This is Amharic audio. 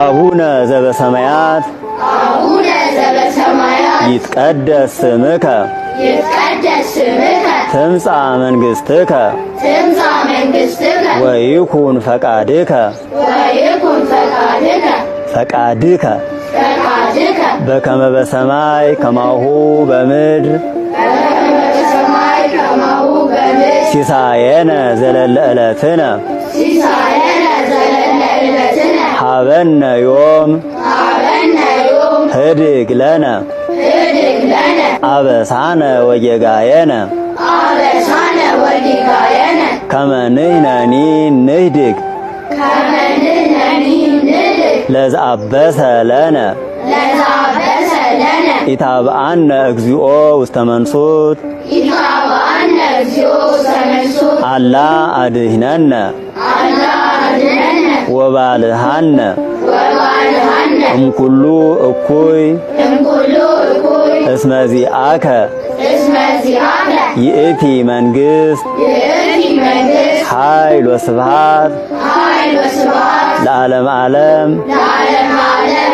አቡነ ዘበሰማያት። አቡነ ዘበሰማያት። ይትቀደስ ስምከ። ይትቀደስ ስምከ። ትምጻእ መንግሥትከ። ትምጻእ መንግሥትከ። ወይኩን ፈቃድከ። ወይኩን ፈቃድከ። ፈቃድከ። ፈቃድከ። በከመ በሰማይ ከማሁ በምድር። በከመ በሰማይ ከማሁ በምድር። ሲሳየነ ዘለለ ዕለትነ። ሲሳየነ ዘለለ ዕለትነ። ሀበነ ዮም። ሀበነ ዮም። ህድግ ለነ። ህድግ ለነ። አበሳነ ወጌጋየነ። አበሳነ ወጌጋየነ። ከመ ንሕነኒ ንህድግ። ከመ ንሕነኒ ንህድግ። ለዘአበሰ ለነ። ለዘአበሰ ለነ። ኢታብአነ እግዚኦ ውስተ መንሱት። ኢታብአነ እግዚኦ ውስተ መንሱት። አላ አድኅነነ። አላ አድኅነነ። ወባልሃነ። ወባልሃነ። እምኩሉ እኩይ። እምኩሉ እኩይ። እስመ ዚአከ። እስመ ዚአከ። ይእቲ መንግሥት። ይእቲ መንግሥት። ኃይል ወስብሃት። ኃይል ወስብሃት። ለዓለመ ዓለም። ለዓለመ ዓለም።